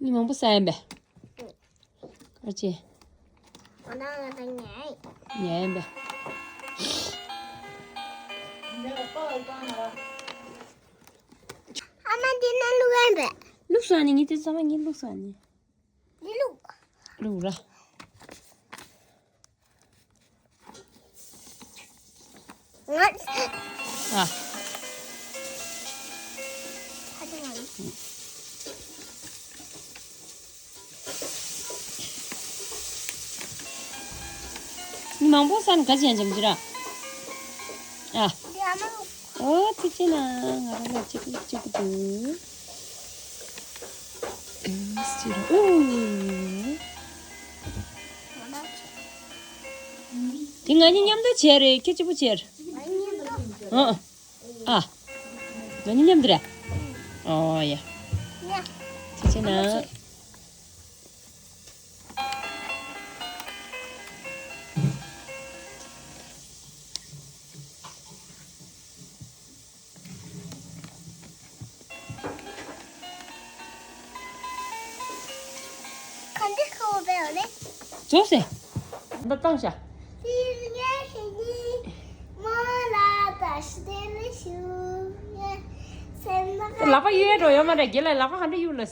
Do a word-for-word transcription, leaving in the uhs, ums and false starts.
མི་མང་པོ་ཟ་ཡིན་པས། ཨ་ཅེ། ང་དང་ང་དང་ཉལ། ཉལ་ཡིན་པས། ཨ་མ་འདི་ན་བླུག་ཡིན་པས། བླུགས་སོང་ནི་ངས་དེ་ཚང་མ་ངས་བླུགས་སོང་ནི། འདི་བླུག་བླུགས་ར། ང་། ཨ། ཧ་ཅང་ང་། མི་མང་པོ་ཟ་ན་ག་ཅན་ཅམ་ཅི་ར། ཨ། འདི་ཨ་མ་བླུག་ཨོ་ཙི་ཙི་ན་ང་རང་ལ་ཅིག་ཅིག་འདུག་ཨུ། དེ་ང་གཉིས་མཉམ་དུ་བྱས་རེད། ཁྱེད་གཅིག་པུ་བྱས་རེད། ཨ། ཨ། ང་གཉིས་མཉམ་དུ་རེད། ཨོ་ཡ། ཙི་ཙི་ན། ག་འདི་ཁོ་བོ་བེའོ་ལེ། ཅོ་སེ། འདི་བཏང་ཤག་ལག་པ་གཡུག་ཡས་འགྲོ་ཡོད་མ་རེད། རྒན་ལགས་ལག་པ་ག་འདྲ་གཡུག་ལ།